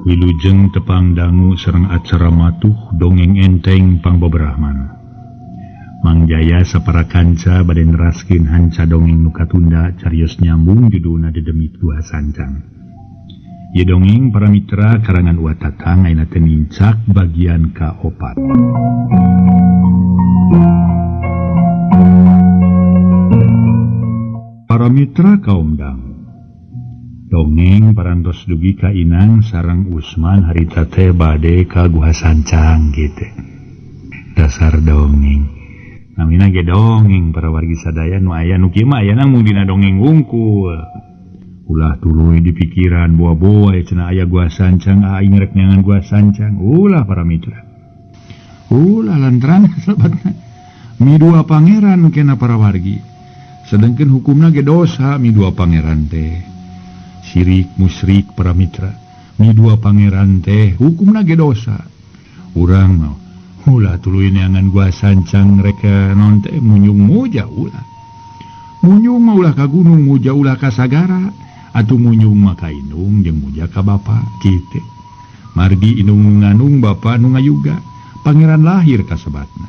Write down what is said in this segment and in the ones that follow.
Wilujeng tepang dangu sareng acara matuh dongeng enteng pangbeberahman. Mang Jaya sapara kanca bade neraskeun hanca dongeng nu katunda carios nyambung judulna Dedemit Gua Sancang. Ieu dongeng para mitra karangan Uwa Tatang ayeuna teh nincak bagian ka-4. Para mitra kaum dangu, dongeng parantos dugi ka Inang sareng Usman harita teh bade ka Guha Sancang gitu. Dasar dongeng. Namina ge dongeng para wargi sadaya nu aya nu kieu mah ayana mung dina dongeng wungkul. Ulah tuluy di pikiran boa-boa cenah aya Gua Sancang, aing rek nyangan Gua Sancang. Ulah para mitra. Ulah lantaran sabatna midua pangeran kena para wargi. Sedangkan hukumna ge dosa midua pangeran teh. Sirik musyrik para mitra. Midua pangeran teh hukumna ge dosa. Urang mah ulah tuluy neangan Gua Sancang rek naon teh munyung muja ulah. Munyung mah ulah ka gunung, muja ulah ka sagara, atuh munyung mah ka indung jeung muja ka bapa kitu. Margi indung nu nganung bapa nu ngayuga, pangeran lahir kasebatna.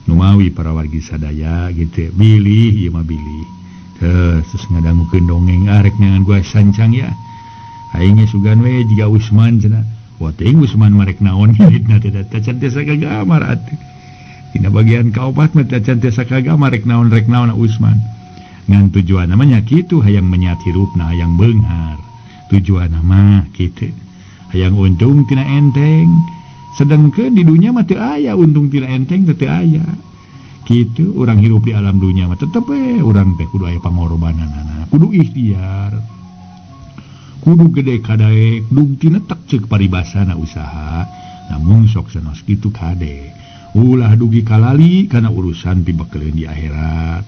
Numawi para wargi sadaya gitu, bilih ieu mah bilih. Terus ngadangukeun dongeng arek neangan Gua Sancang ya. Aing ge sugan we jiga Usman cenah. Wah teuing Usman marek naon hidupna teh tacan tiasa kagamar atuh. Dina bagian kaopat mah tacan tiasa kagamar rek naon Usman. Ngan tujuanna mah nya kitu hayang menyat hirupna hayang beunghar. Tujuanna mah kitu. Hayang untung tina enteng. Sedangkeun di dunya mah teu aya untung tina enteng teh teu aya. Kitu urang hirup di alam dunya mah tetep we urang teh kudu aya pangorbananana, kudu ikhtiar. Kudu gede kadaek dug tina tek ceuk paribasana usaha namun sok sanos kitu kade ulah dugi kalali kana urusan pibekeleun di akhirat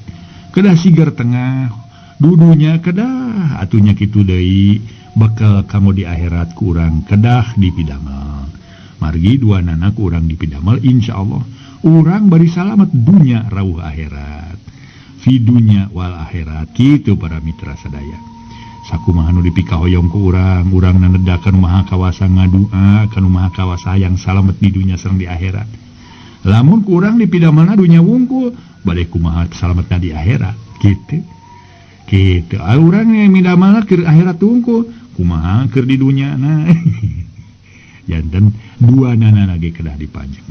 kedah sigar tengah dudunya kedah atunya kitu deui bekal kanggo di akhirat kurang kedah dipidamel margi dua nana kurang dipidamel insyaallah urang bari salamet dunya rauh akhirat fi dunya wal akhirat kitu para mitra sadaya. Sakumaha nu dipikahoyong ku urang, urang nanedakan maha kawasa ngadua kanu maha kawasa hayang salamet di dunya sareng di akhirat. Lamun ku urang dipidamelna dunya wungkul, bade kumaha salametna di akhirat kitu. Kitu urang midamelna keur akhirat wungkul, kumaha keur di dunya na. Janten dua nana ge kedah dipajeng.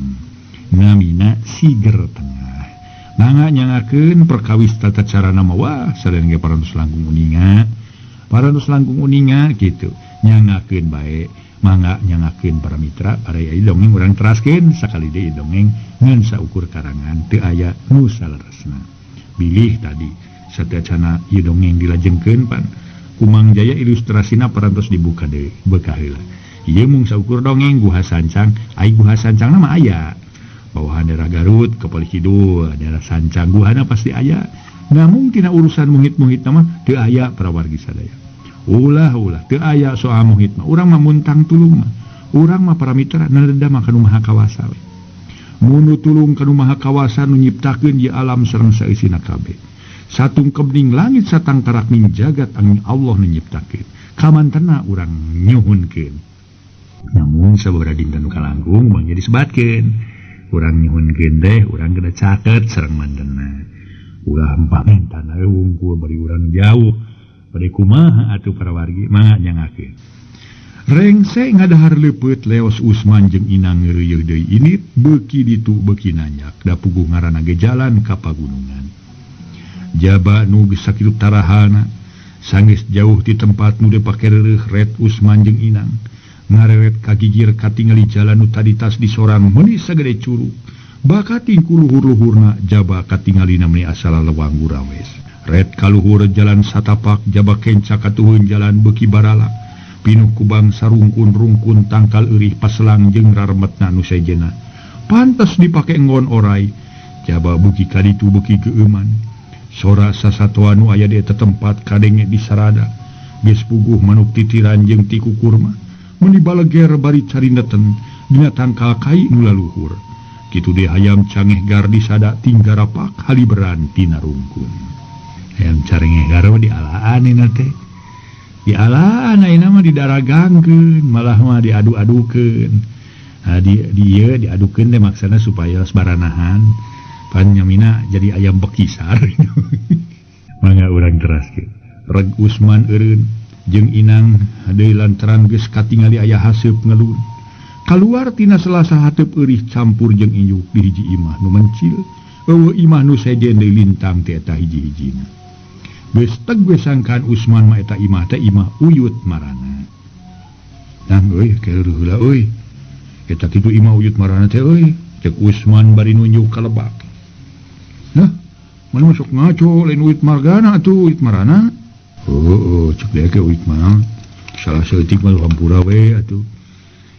Namina siger tengah. Mangga nyangakeun perkawis tata carana mah wah sadayana ge parantos langkung uninga. Parantos langkung uninga gitu nyangakeun bae mangga nyangakeun para mitra para ieu dongeng urang teraskeun sakali deui dongeng ngan saukur karangan teu aya nu saleresna bilih tadi sateuacana ieu dongeng dilajengkeun pan ku Mang Jaya ilustrasina parantos dibuka deui beukah heula ieu mung saukur dongeng Guha Sancang ai Guha Sancangna mah aya bawahan daerah Garut Kepali Kidul daerah Sancang guhana pasti aya. Namun tina urusan muhit-muhit mah teu aya para wargi sadaya. Ulah-ulah teu aya soal muhit mah. Urang mah muntang tulung mah. Urang mah para mitra nareda mah kanu maha kawasa we. Munu tulung kanu maha kawasa nu nyiptakeun ieu alam sareng saeusina kabeh. Satungkebning langit satangkarakning jagat angin Allah nu nyiptakeun. Kamantena urang nyuhunkeun. Namun sababaraha dinten nu kalangkung mah jadi disebatkeun. Urang nyuhunkeun teh urang kedah caket sareng mantena. Ulah pamentan we wungkul bari urang jauh bari kumaha atuh para wargi mangga nyangakeun. Rengse ngadahar leupeut leos Usman jeung Inang ngeureuyeuh deui ini beuki ditu beuki nanyak da puguh ngaranna ge jalan ka pagunungan. Jaba nu geus sakitu tarahana sanggeus jauh ti tempat nu dipake reureuh ret Usman jeung Inang ngareret ka gigir katingali jalan nu tadi tas disorang meuni sagede curug. Bakating kuluhur-luhurna jaba katingalina meni asal lewang gurawes. Ret kaluhur jalan satapak jaba kenca katuhun jalan beuki barala. Pinuh kubang sarungkun-rungkun tangkal eurih paselang jeung raremetna nu sejena. Pantes dipake enggon orai. Jaba beuki kaditu beuki geueuman. Sora sasatoa nu aya di eta tempat kadenge disarada. Geus puguh manuk titiran jeung ti kukurma. Meuni baleger bari carindeten dina tangkal kai nu laluhur. Kitu deh hayam cangeh gar disada tinggarapak haliberan tina rungkun. Hayam carengeh gar mah dialaan ina teh. Dialaan ayeuna mah didaragangkeun, malah mah diadu-adukeun. Nah, di dieu diadukeun teh maksana supaya baranahan pan nyamina jadi ayam bekisar. Mangga urang teraskeun. Reg Usman eureun jeung Inang deui lantaran geus katingali aya haseup ngelun. Kaluar tina selasa hateup eurih campur jeung inyuk di hiji imah nu mencil. Eueuh imah nu sejen deui lintang ti eta hiji-hijina. Geus teg we sangkaan Usman mah eta imah teh imah Uyut Marana. Nang euy keur heula euy. Eta kitu imah Uyut Marana teh euy, cek Usman bari nunjuk ka lebak. Nah, mana masuk ngaco lain Uyut Margana atuh Uyut Marana. Oh, cek deui ke Uyut Marana. Salah saeutik mah hampura we atuh.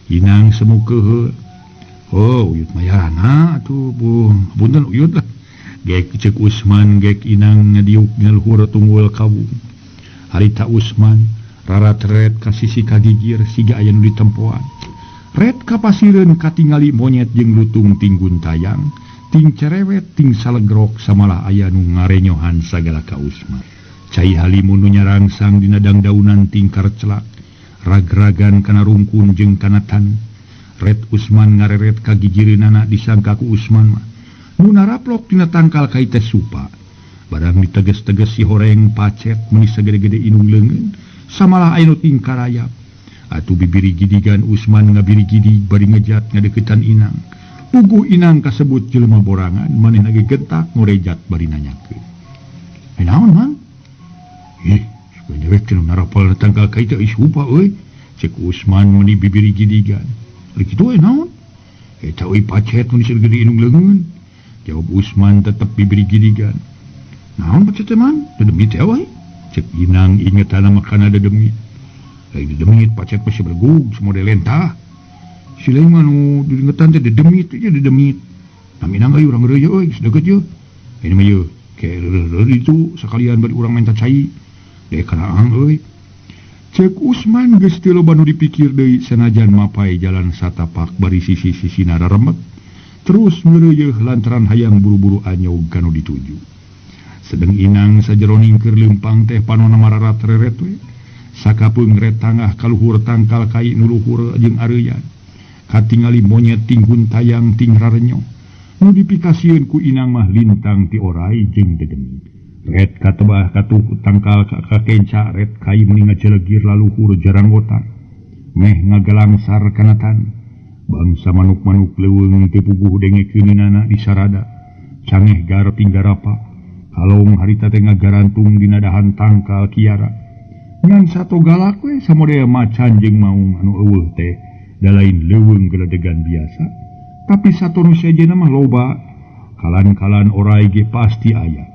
Inang semu kehe. Oh, Uyut Mayana atuh bu. Punten Uyut lah. Gek cek Usman gek Inang ngadiuk ngaluhur tunggul kawung. Harita Usman rarat-ret ka sisi kagigir siga aya nu ditempoan. Ret ka pasireun katingali monyet jeung lutung tinggun tayang, ting cerewet ting salegrok samalah aya nu ngarenyohan sagala ka Usman. Cai halimun nu nyarangsang dina dangdaunan tingkar celak, ragragan kana rungkun jeung kana tanu. Ret Usman ngareret ka gigireunana disangka ku Usman mah nu naraplok dina tangkal kai teh supa. Barang diteges-teges si horeng pacet meuni sagede-gede inung leungeun, samalah aya nu tingkarayap. Atuh bibiri gidigan Usman ngabiri gidig bari ngejat ngadeukeutan Inang. Puguh Inang kasebut jelema borangan, manehna ge gentak ngorejat bari nanyakeun. "Eh naon, Mang?" "Ih, supaya dewek teh nu narapal tangkal kai teh supa euy." Cek Usman meuni bibiri gidigan. "Ari kitu we naon?" "Eta euy pacet meuni sagede inung leungeun." Jawab Usman tetep bibiri gidigan. "Naon pacet teh, Man? Dedemit teh we." Cek Inang ingetana makana dedemit. Lain dedemit pacet mah belegug semodel lentah. Si lain mah nu diingetan teh dedemit aja dedemit. Nami Inang euy urang reuy euy geus deukeut yeuh. Ini mah yeuh ke reureun itu sakalian bari urang menta cai. Dek kanaang euy. Cek Usman geus teu loba nu dipikir deui sanajan mapai jalan satapak bari sisi-sisina raremet. Terus ngeureuyeuh lantaran hayang buru-buru anyog kanu dituju. Sedeng Inang sajeroning keur leumpang teh panona mararat reret we. Sakapeung ret tangah kaluhur tangkal kai nu luhur jeung areuyan. Katingali monyet tinggun tayang ting rarenyo. Nu dipikasieun ku Inang mah lintang ti orai jeung dedemit. Ret katebah katuh tangkal kakenca ret kai meuni ngajelegir laluhur jaranggotan. Meh ngagalangsar kana taneuh. Bangsa manuk-manuk leuweung teu puguh dengekeuninana disarada. Cangeh gar tinggarapa. Kalong harita teh ngagarantung dina dahan tangkal kiara. Ngan sato galak we samodel macan jeung maung anu eueuh teh da lain leuweung geledegan biasa. Tapi sato nu sejenna mah loba. Kalan-kalan orai ge pasti aya.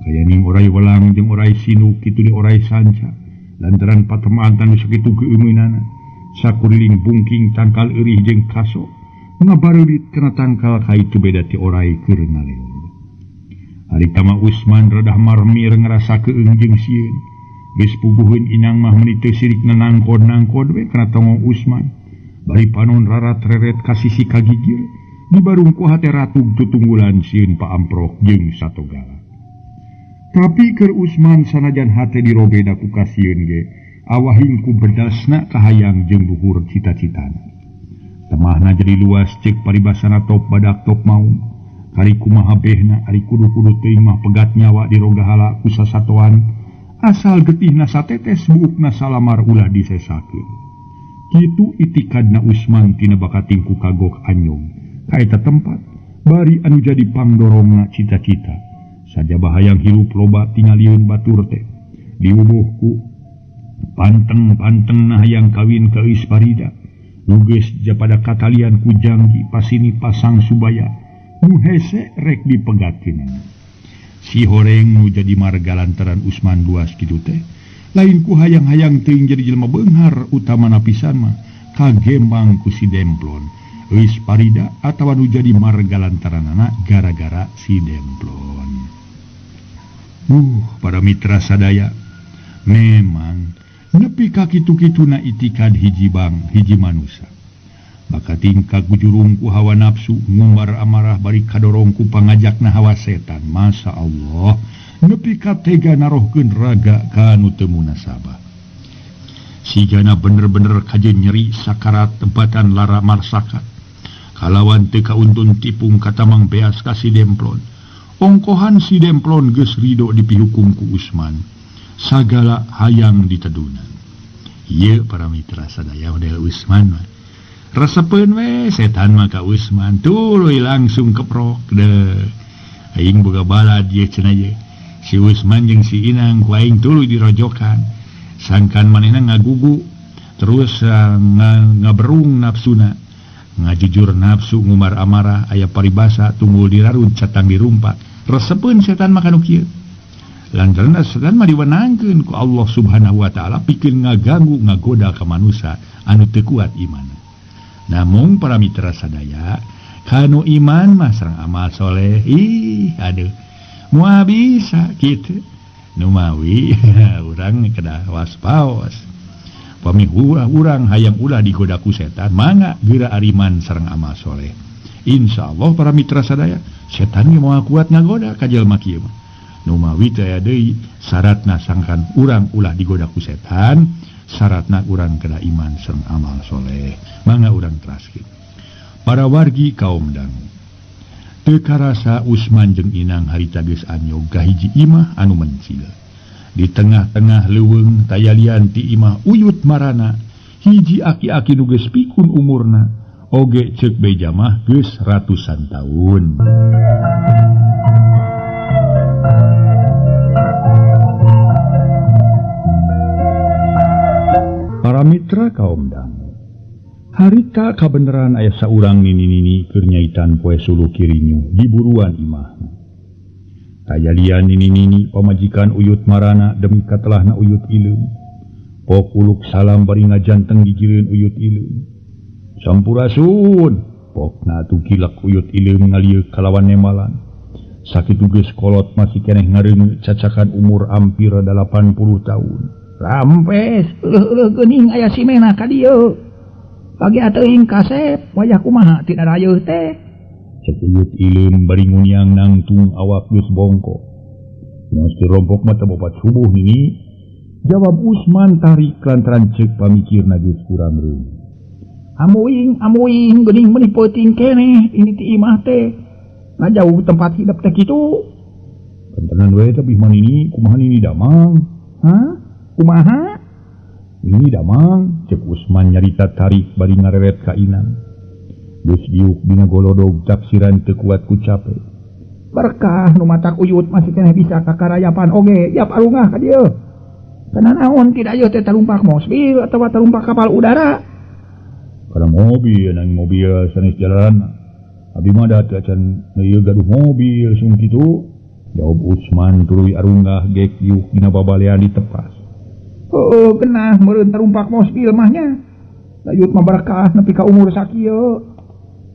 Kayaning orai welang jeung orai sinuk kitu di orai sanca. Lantaran patemantan nu sakitu keumeunana. Sakuriling bungking tangkal eurih jeung kaso ngabareulit kana tangkal kai teu beda ti orai keur ngaleun. Harita mah Usman redah marmir ngarasa keung jeung sieun. Geus puguheun Inang mah meuni teu sirik nangkod-nangkod we kana tongong Usman. Bari panon rarat reret ka sisi kagigir, dibarung ku hate ratug tutunggulan sieun paamprok jeung satogala. Tapi keur Usman sanajan hate dirobeda ku kasieun ge, awahing ku bedasna kahayang jeung luhur cita-citana. Temahna jadi luas cek paribasana top badak top maung. Kari kumaha behna ari kudu-kudu teuing mah pegat nyawa dirogahala ku sasatoan. Asal getihna satetes buukna salamar ulah disesakeun. Kitu itikadna Usman tina bakating ku kagok anyog. Ka eta tempat bari anu jadi pangdorongna cita-cita. Sajaba hayang hirup loba tingalieun batur teh. Diwubuh ku panteng-panteng nah hayang kawin ka Eus Parida. Nu geus japada katalian ku janggi pasini pasang subaya. Nu hese rek dipegatkeun. Si horeng nu jadi marga lantaran Usman luas kitu teh. Lain ku hayang-hayang teuing jadi jelema beunghar utamana pisan mah kagembang ku si Demplon. Eus Parida atawa nu jadi marga lantaranana gara-gara si Demplon. Para mitra sadaya, memang nepi ka kitu-kituna itikad hiji bang hiji manusa. Baka tingkah gujurung ku hawa nafsu ngumbar amarah bari kadorong ku pangajakna hawa setan. Masya Allah, nepi ka tega narohkeun raga ka nu teu munasabah. Sigana bener-bener kajen nyeri sakarat tempatan lara marsakat. Kalawan teu kauntun tipung katamang beas ka si Demplon. Ongkohan si Demplon geus rido dipihukum ku Usman. Sagala hayang ditedunan. Ieu para mitra sadaya model Usman mah. Resepeun we setan mah ka Usman tuluy langsung keprok deh. Aing boga balad ye cenah ye. Si Usman jeung si Inang ku aing tuluy dirojokan. Sangkan manehna ngagugu terus ngaberung nafsuna ngajujur nafsu ngumar amarah aya paribasa tunggul dirarun catang dirumpak resepeun setan mah kanu kieu lantaran setan mah diwenangkeun ku Allah Subhanahu wa taala pikeun ngaganggu ngagoda ka manusia anu teu kuat iman. Namun para mitra sadaya kanu iman mah sareng amal soleh ih aduh moal bisa kitu. Numawi urang kedah waspaos. Pami urang hayang ulah digoda ku setan mangga geura ariman sareng amal soleh. Insyaallah para mitra sadaya setan ge moal kuat ngagoda ka jelema kieu mah. Numawi teh aya deui syaratna sangkan urang ulah digoda ku setan, syaratna urang kedah iman sareng amal soleh. Mangga urang teraskeun. Para wargi kaum dangu. Teu karasa Usman jeung Inang harita geus anyog ka hiji imah anu mencil. Di tengah-tengah leuweung tayalian ti imah uyut marana, hiji aki-aki nu geus pikun umurna, oge ceuk beja mah geus ratusan tahun. Para mitra kaum dangu, harita kabeneran aya saurang nini-nini keur nyaitan poe suluh kirinyu di buruan imahna. Tayalian nini-nini pamajikan uyut marana demi katelahna uyut ileum. Pok uluk salam bari ngajanteng gigireun uyut ileum. Sampurasun, pokna atuh gilek uyut ileum ngalieuk kalawan nemalan. Sakitu geus kolot masih keneh ngareuneu cacakan umur hampir 80 tahun. Rampes, euleuh-euleuh geuning aya si Mena ka dieu. Pagi teuing kasep wayah kumaha tina rayeuh teh. Cek uyut ileum bari nguniang nangtung awak geus bongkok. Nyos dirompok mah teh bopat subuh nini. Jawab Usman tarik lantaran cek pamikirna geus kurang reung. Amuing amuing geuning meuni peuting keneh ini ti imah teh. Ngajauh tempat hidup teh kitu. Kantenan we teh bih manini kumaha nini damang? Hah? Kumaha? Ini damang, cek Usman nyarita tarik bari ngareret ka Inang. Geus diuk dina golodog taksiran teu kuat ku cape. Berkah nu matak uyut masih keneh bisa kakarayapan oge, yap arungah ka dieu. Kana naon tidak ieu teh tarumpak mobil atawa tarumpak kapal udara? Kana mobil, nang mobil sanes jalan. Abi mah da teu acan ieu gaduh mobil sung kitu. Jawab Usman tuluy arungah gek diuk dina babalean ditepas. Heueuh genah meureun tarumpak mobil mah nya. Layut mah berkah nepi ka umur sakieu.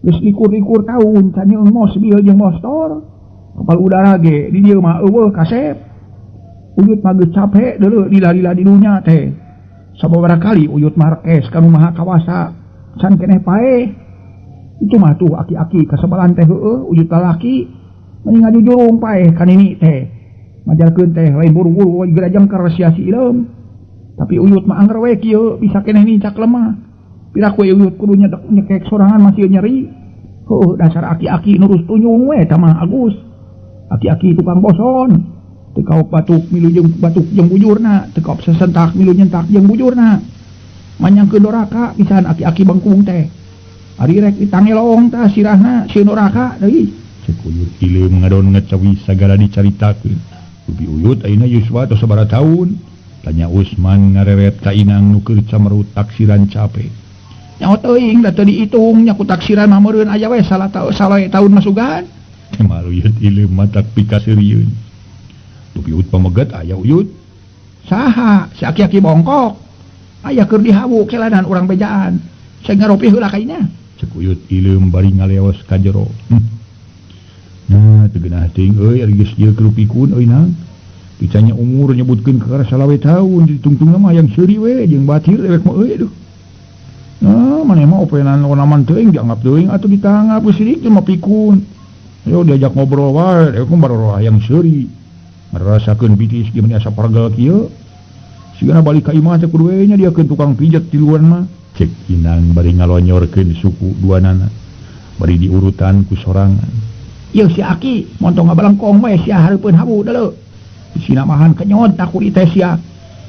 Geus likur-likur taun can nyeung mobil jeung motor. Kapal udara ge di dieu mah eueuh kasep. Uyut mah geus capek deuleu lila-lila di dunya teh. Sababaraha kali uyut mah rekes ka nu maha kawasa can keneh paeh. Itu mah tuh aki-aki kasebalan teh heueuh uyut lalaki mending ngajujurung paeh ka nini teh. Ngajarkeun teh lain buru-buru geura jengker sia si ileum. Tapi uyut mah anger we kieu bisa keneh nincak lemah. Piraku uyut kudu nyedek nyekek sorangan masih nyeri. Heuh dasar aki-aki nurus tunyung we tah mah Agus. Aki-aki tukang boson. Teu kaop batuk milu jeung batuk jeung bujurna, teu kaop sesentak milu nyentak jeung bujurna. Manyangkeun doraka pisan aki-aki bengkung teh. Ari rek ditangelong tah sirahna sieun doraka deui. Cek uyut ileum ngadon ngecawi sagala dicaritakeun. Dupi uyut ayeuna yuswa tos sabaraha taun? Tanya Usman ngareret ka Inang nu keur camerut taksiran cape. Nyaho teuing da teu diitung nya ku taksiran mah meureun aya we salah tahun masugan. Teh mah uyut ileum matak pikaseurieun. Dupi uyut pameget aya uyut. Saha si aki-aki bongkok. Aya keur dihawu kelanan urang bejaan. Saya ngaropi heula ka inya. Cek uyut ileum bari ngaleos ka jero. Nah teu geunah teuing euy ari geus ieu keur pikun euy nang. Ditanya umur nyebutkeun kakara salawe taun ditungtungna mah hayang seuri we jeung batir dewek mah euy aduh. Nah maneh mah openan onaman teuing dianggap teuing atuh ditanggap geus sirik teh mah pikun. Ayo diajak ngobrol wae dewek mah baru hayang seuri. Ngarasakeun bitis ge meni asa pargel kieu. Sigana balik ka imah teh kudu we nya diakeun tukang pijet di luar mah. Cek Inang bari ngalonyorkeun suku duanana. Bari diurutan ku sorangan. Ieu si Aki montong ngabalengkong we sia hareupeun habu deuleu. Sina mahan kenyot aku teh sia.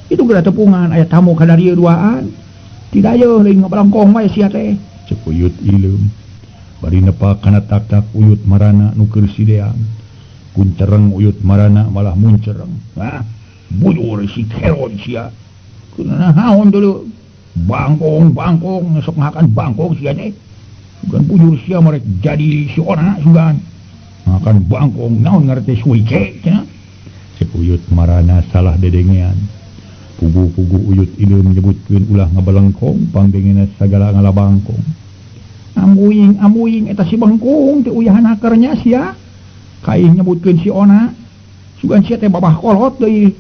Itu geura tepungan aya tamu ka darieu duaan. Tidak yeuh leuing ngabalengkong we sia teh. Cek Uyut Ileum. Bari nepak kana tak-tak Uyut Marana nu keur sideang. Kuncereng Uyut Marana malah muncereng. Ah, bujur si keron sia. Kunaon deuleu? Bangkong sok ngakan bangkong sia teh. Sugan bujur sia marek jadi si ona sugan. Ngakan bangkong naon ngarti suike cenah. Cek Uyut Marana salah dedengean. Pugu-pugu Uyut Ileum nyebutkeun ulah ngabalengkong pangdengena sagala ngalabangkong. Amuing eta si bengkung teh uyahan hakernya sia. Kaing nyebutkeun si ona. Sugan sia teh babah kolot deui.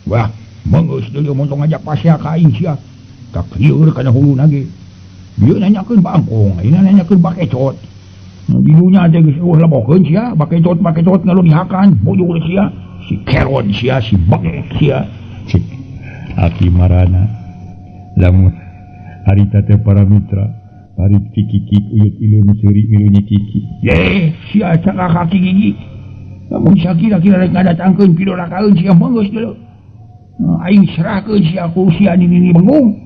Wah, meunggeus deui montong ngajak pasea ka aing sia. Tak lieur kana huluna ge. Ieu nanyakeun bangkong, ayeuna nanyakeun bakecot. Di dunya teh geus eueuh lebokeun sia, bakecot ngalu dihakan, bujur sia, si keron sia, si bengek sia. Cek Aki Marana. Lamun harita teh para mitra, bari cikikik Uyut Ileum seuri milu nyikiki. Ye, sia cakak kaki gigi. Lamun sakira-kira rek ngadatangkeun pidorakaeun sia meunggeus deuleu. Aing serahkeun sia ku sia nini bengung.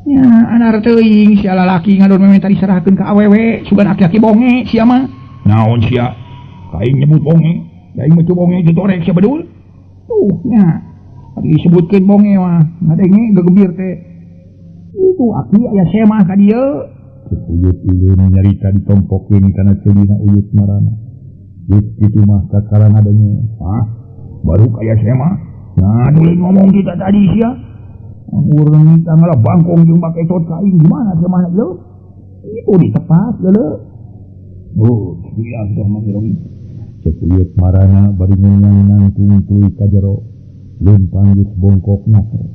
Nya anar teuing sia lalaki ngadon mementa diserahkeun ka awewe, sugan aki-aki bonge sia mah. Naon sia? Ka aing nyebut bonge, da aing mah teu bonge ditorek sia bedul. Tuh nya. Ari disebutkeun bonge mah, ngadenge gegembir teh. Itu aki aya semah ka dieu. Cek Uyut Ileum nyarita ditompokeun kana ceulina Uyut Marana. Geus kitu mah kakara ngadenge. Hah? Baru kaya semah. Nah, dulu ngomong kita tadi sia. Urang tanggal bangkong jeung bakecot ka aing gimana semah leu? Itu ditepas leu. Oh, bilang teh mah irung. Cek Uyut Marana bari nangtung tuluy ka jero. Leumpang geus bongkok naker.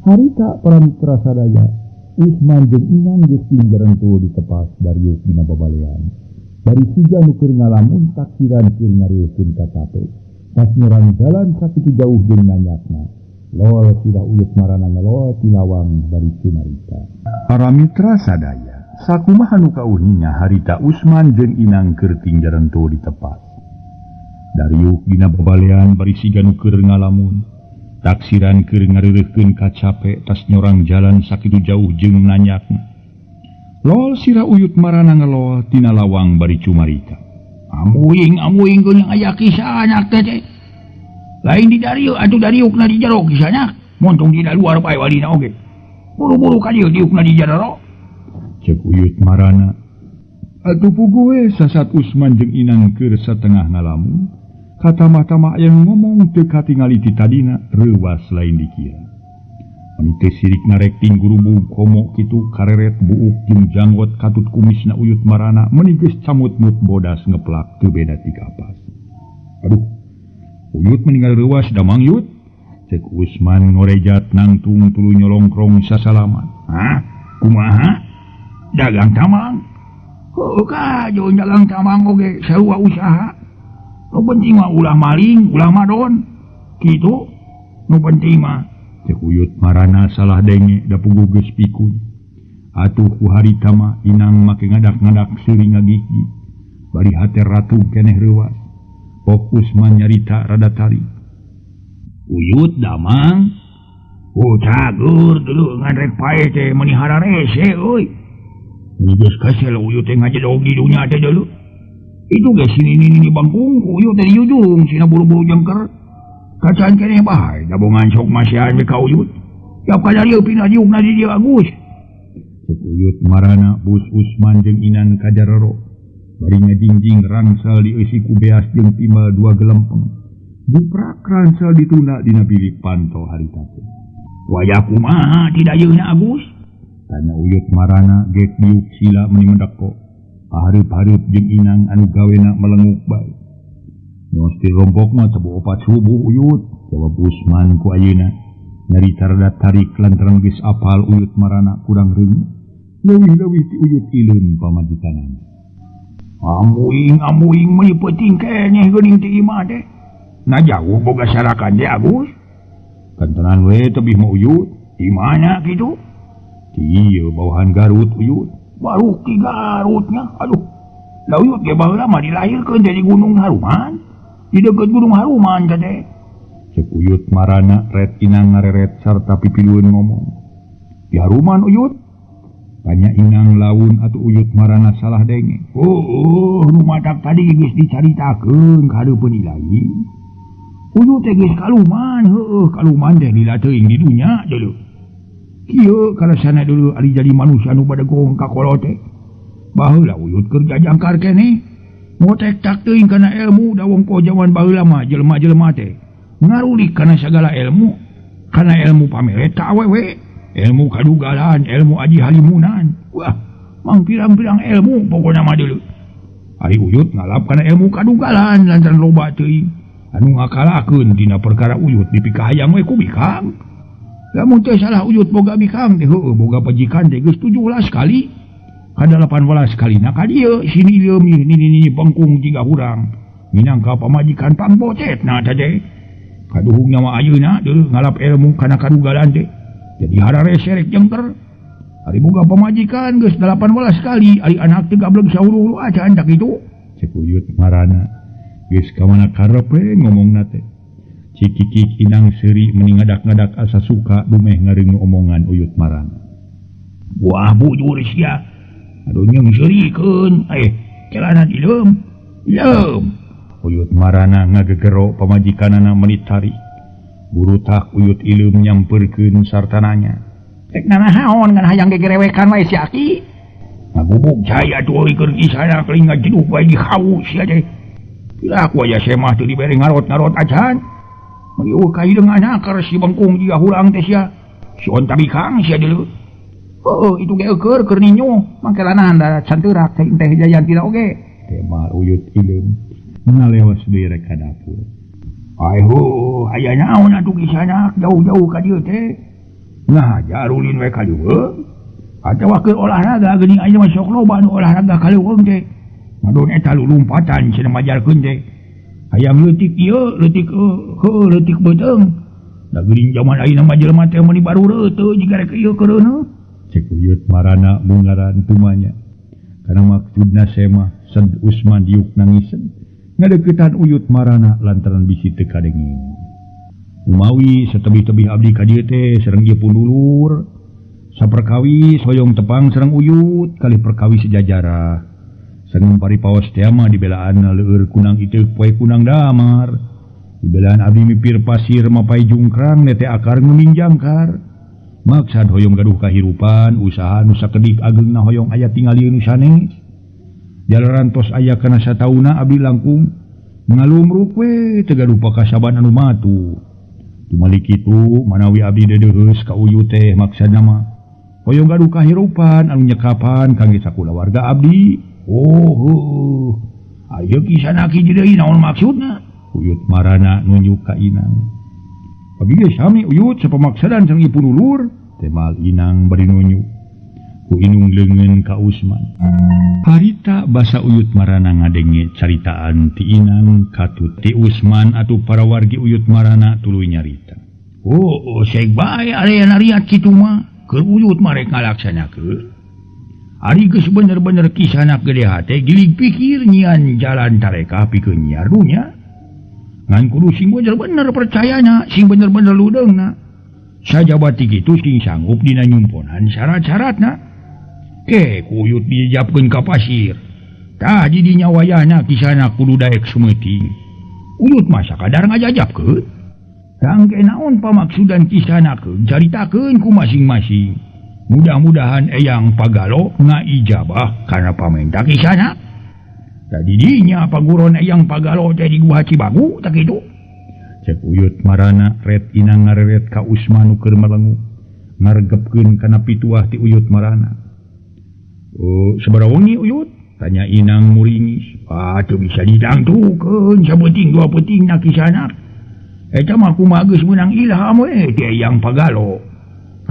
Harita para mitra sadaya, Usman jeung Inang geus tinggarentu ditepas Darius dina babalean. Bari siga nu keur ngalamun taksiran keur ngariekeun ka cape. Pas nyerang jalan sakitu jauh jeung nanyakna. Lol sirah Uyut Marana ngelol ti lawang bari cumarita. Para mitra sadaya, sakumaha nu kauninga harita Usman jeung Inang keur tinggarentu ditepas. Darius dina babalean bari siga nu keur ngalamun. Taksiran keur ngareureuhkeun ka cape tas nyorang jalan sakitu jauh jeung nanyakna. Lol sirah Uyut Marana ngelol tina lawang bari cumarita. Amuing geuning aya kisah anak teh. Lain di dariuk atuh dariukna di jero kisahnya. Montong di luar bae walina oge. Buru-buru ka dieu diukna di jero. Cek Uyut Marana. Atuh puguh we sasat Usman jeung Inang keur satengah ngalamun. Katamah-tamah aya nu ngomong teu katingali ti tadina reuwas lain dikira. Mani teu sirik narekting gurubug komo kitu kareret buuk jeung janggot katut kumisna Uyut Marana meuni geus camut-mut bodas ngeplak teu beda ti kapas. Aduh, Uyut meninggal reuwas damang yut. Cek Usman ngorejat nangtung tuluy nyolongkrong sasalaman. Hah? Kumaha? Dagang tamang? Heuh ka jeung dagang tamang oge sarua usaha. Nu penting mah ulah maling, ulah madon. Kitu nu penting mah. Cek Uyut Marana salah denge da puguh geus pikun. Atuh ku harita mah Inang make ngadak-ngadak seuri ngagigig. Bari hate ratu keneh reuwas. Pok Usman nyarita rada tarik. Uyut damang. Oh cagur dulu ngadrek pae teh meuni hararese euy. Ni geus kesel Uyut teh ngajedog di dunya teh dulu. Itu ge sini nini bangkung Uyut teh diujung sina buru-buru jengker. Kacan keneh bae dabongan sok masihan we ka Uyut. Tiap kadarieu pindah diukna di dieu Agus. Cek Uyut Marana bus Usman jeung Inan ka jarero. Bari ngajingjing rangsel dieusi ku beas jeung timbal dua gelempeng. Buprak rangsel ditunda dina bilik panto harita teh. Wayah kumaha tidak yeuna Agus? Tanya Uyut Marana gek diuk sila meuni mendeko. Pahareup-hareup jeung Inang anu gawena melenguk bae. Nyos ti rompok mah teu opat subuh Uyut, jawab Usman ku ayeuna. Nyarita rada tarik lantaran geus apal Uyut Marana kurang reungit. Leuwih-leuwih ti Uyut Ileum pamajikanana. Amuing meuni peuting keneh geuning ti imah teh. Nah jauh boga sarakan teh Agus. Kantenan we tebih mah Uyut, Di mana kitu? Di ieu bawahan Garut Uyut. Baru ki Garutnya. Aduh. Da Uyut ge baheula mah dilahirkeun jadi Gunung Haruman. Di deukeut Gunung Haruman teh. Cek Uyut marana ret Inang ngareret sarta pipilueun ngomong. Di Haruman Uyut? Tanya Inang laun atuh Uyut marana salah denge. Oh, nu matak tadi geus dicaritakeun ka hareupeun ilahi. Uyut teh geus kaluman, heueuh kaluman teh lila teuing di dunya dulu. Kieu karasana dulu ari jadi manusia nu badegong ka kolot teh. Baheula Uyut keur jajangkar keneh. Motek tak teuing kana ilmu da wong jaman baheula mah jelema-jelema teh ngarulik kana sagala ilmu, kana ilmu pameret ka awewe, ilmu kadugalan, ilmu aji halimunan. Wah, mang pirang-pirang ilmu pokona mah dulu. Ari Uyut ngalap kana ilmu kadugalan lantaran loba teuing anu ngakalakeun dina perkara Uyut dipikahayang we ku bikang. Lamun teu salah Uyut boga bikang teh heueuh boga pajikan teh geus 17 kali. Kada 18 kalina ka dieu sini ieu nini bengkung jiga hurang minangka pamajikan pangbocetna teh. Kaduhung nyawa ayeuna deuleu ngalap ilmu kana kadugalan teh. Jadi hararese rek jengker. Ari boga pamajikan geus 18 kali, ari anak teh gableg saururu acan tak kitu. Cek Uyut marana geus ka mana karep we ngomongna teh. Cikikik Inang seuri meni ngadak-ngadak asa suka dumeh ngareungu omongan Uyut marana. Wah bujur sia. Aduh nyung seurikeun, celana dileum. Leum. Uyut marana ngagegero pamajikanana meni tarik. Burutak Uyut ileum nyamperkeun sarta nanya. Rek nanaon ngan hayang gegerewekan wae si aki. Ngagubug cai atuh euy keur kisana keling ngajeduk wae di haus sia teh. Piraku aya semah teu dibere ngarot-ngarot acan. Meuni eueuh ka hideung anakar si bengkung jiga hurang teh sia. Si onta bikang sia deuleu. Heueuh itu ge eueur keur ninyu mangke lanahan da can teurak teh teh jajan tira oge. Tema Uyut ileum ngalewas deui rek ka dapur. Ai heueuh aya naon atuh kisana jauh-jauh ka dieu teh. Nah jarulin we ka dieu. Atawa keur olahraga geuning aya mah sok loba nu olahraga ka leuweung teh. Ngadon eta lulumpatan cenah majarkeun teh. Hayang leutik ieu leutik heueuh leutik beuteung. Da geuning jaman ayeuna mah jelema teh meuni barureut teu jiga rek ieu keureuneuh. Cek Uyut marana bungaran tumanya. Karena maksudna semah sed Usman diuk nangisen. Ngadeukeutan Uyut marana lantaran bisi teu kadenging. Umawi satebih-tebih abdi ka dieu teh sareng ieu pun dulur. Saperkawis hoyong tepang sareng Uyut kalih perkawis sejajarah. Sareng paripaos teh mah dibelaan leueur kunang iteuk poe kunang damar. Dibelaan abdi mipir pasir mapai jungkrang nete akar nguminjangkar. Maksad hoyong gaduh kahirupan usaha nu sakedik ageungna hoyong aya tingalieun nu sanes. Jalaran tos aya kana satauna abdi langkung ngalumruk we teu gaduh pakasaban anu matu. Tumali kitu manawi abdi dedeuheus ka Uyut teh maksadna mah hoyong gaduh kahirupan anu nyekapan kangge sakulawarga abdi. Oh heuh. Ayeuna kisana ki deui naon maksudna? Uyut marana nunjuk ka Inang. Abdi ge sami Uyut sapamaksadan sareng ieu dulur. Temal Inang bari nunjuk ku inung leungeun ka Usman. Harita basa Uyut marana ngadenge caritaan ti Inang katut ti Usman atuh para wargi Uyut marana tuluy nyarita. Oh, seg bae area nariat kitu mah keur Uyut mah rek ngalaksanakeun. Ari geus bener-bener kisana gede hate gilig pikir nyian jalan tareka pikeun nyiar dunya. Ngan kudu sing bener-bener percayana, sing bener-bener ludeungna. Sajabati kitu sing sanggup dina nyumponan syarat-syaratna. Ke ku Uyut dijapkeun ka pasir. Tah di dinya wayahna kisana kudu daek sumeuting. Uyut mah sakadar ngajajapkeun. Tangke naon pamaksudan kisana keun caritakeun ku masing-masing. Mudah-mudahan Eyang Pagalo ngaijabah kana pamenta kisana. Tadi dinya paguron Eyang Pagalo teh di Gua Cibagu tak kitu. Cek Uyut marana ret Inang ngareret ka Usman nu keur melengu ngaregepkeun kana pituah ti Uyut marana. Oh, sabaraha wengi Uyut? Tanya Inang muringis. Ah, teu bisa ditangtukeun sapenting dua penting na kisana. Eta mah kumaha geus meunang ilham we ti Eyang Pagalo.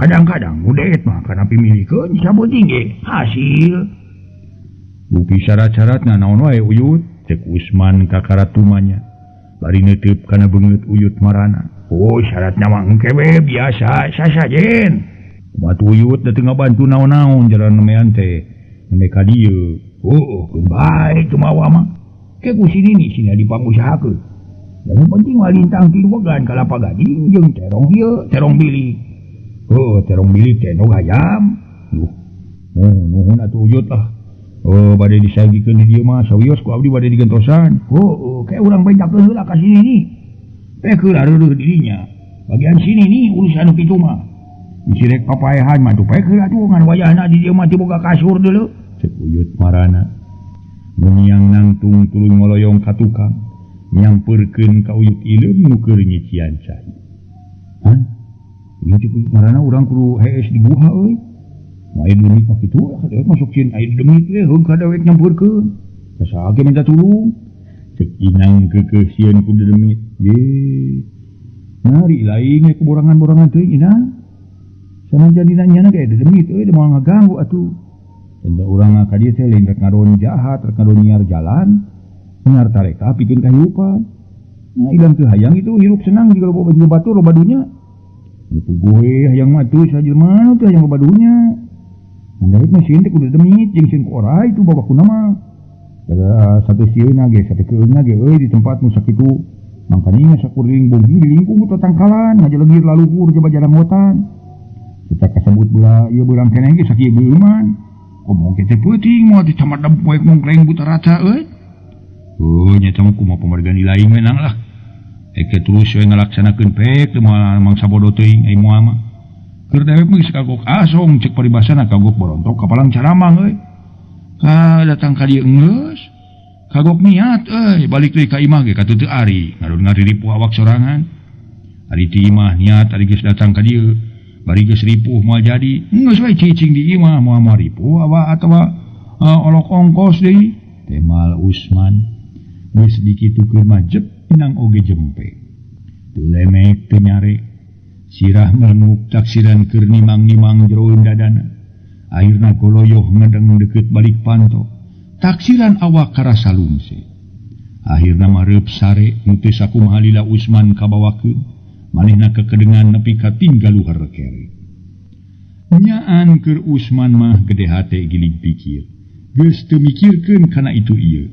Kadang-kadang nu deet mah kana pimilikeun sapenting ge hasil. Bukti syarat-syaratna naon wae Uyut? Cek Usman kakaratumanya. Bari neuteub kana beungeut Uyut marana. Oh syaratna mah engke we biasa sasajen. Kumaha tuyut da teu ngabantu naon-naon jalan nemean teh. Nembe ka dieu. Oh, keun bae teu mawa mah. Ke ku si Nini sina dipangusahakeun. Da nu penting mah lintang tiluwegan kalapa gading jeung terong ieu, terong bilik. Oh, terong bilik teh endog hayam. Duh. Oh, nuhun atuh Uyut lah. Oh, bade disagikeun di dieu mah sawios ku abdi bade digentosan. Oh, kayak urang bejakeun heula ka sini nih. Pek heula reureun dirinya. Bagian sini nih urusan nu kitu mah. Bisi rek papaehan mah tuh pek heula tuh ngan wayahna di dieu mah teu boga kasur deuleu. Cek Uyut marana. Ngiang nangtung tuluy ngoloyong ka tukang. Nyampeurkeun ka Uyut Ileum nu keur nyician cai. Hah? Ieu cek Uyut marana urang kudu hees di guha euy. Aya demit mah kitu dewek masuk sieun aya demit we heug ka dewek nyampeurkeun. Saha ge minta tulung. Cek Inang keukeuh sieun ku demit. Ye. Nari lain ku borangan-borangan teuing Inang. Sanajan dina nyana ge demit euy da moal ngaganggu atuh. Teu urang ka dieu teh lain rek ngadon jahat, rek ngadon nyiar jalan, nyiar tareka pikeun kahirupan. Nah ilang teu hayang itu hirup senang jiga loba jiga batur loba dunya. Nu puguh we hayang mah teu sajelema teh hayang loba dunya. Mandawet mah sieun teh kudu demit jeung sieun ku orai itu babakuna mah. Da satu sieuna ge satu keunna ge euy di tempat nu sakitu. Mangkaninya sakuring bumi di lingkung tetangkalan ngajelegir laluhur coba jarangotan. Kita kasebut beula ieu beurang keneh ge sakieu geuman. Ngomong teh peuting moal dicamat poek mongkleng buta rata euy. Oh nya teh mah kumaha pamargan lain we nang lah. Eke terus we ngalaksanakeun pek teu moal mangsa bodoh teuing ai moal mah. Keur dewek mah geus kagok asong cek paribasana kagok borontok ka palang caramang euy. Ka datang ka dieu geus kagok niat euy balik deui ka imah ge katutu ari ngadon ngariripuh awak sorangan. Ari ti imah niat ari geus datang ka dieu bari geus ripuh moal jadi geus we cicing di imah moal moal ripuh awak atawa olok ongkos deui. Temal Usman geus dikitukeun mah jep Inang oge jempe. Teu lemek teu nyarek. Sirah melenuk taksiran keur nimang-nimang jeroeun dadana. Akhirna goloyoh ngedeng deukeut balik panto. Taksiran awak karasa lungse. Akhirna mareup sare nu teu sakumaha lila Usman kabawakeun. Manehna kekedengan nepi ka tinggal luhur kere. Nyaan keur Usman mah gede hate gilig pikir. Geus teu mikirkeun kana itu ieu.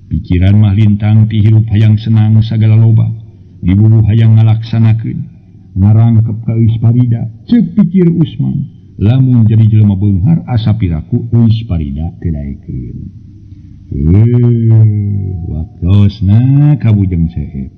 Pikiran mah lintang ti hirup hayang senang sagala loba. Dibubuh hayang ngalaksanakeun. Ngarangkep ka Euis Parida, ceuk pikir Usman, lamun jadi jelema beunghar asa piraku Euis Parida teu daekeun. Waktosna ka Bujeng Seep.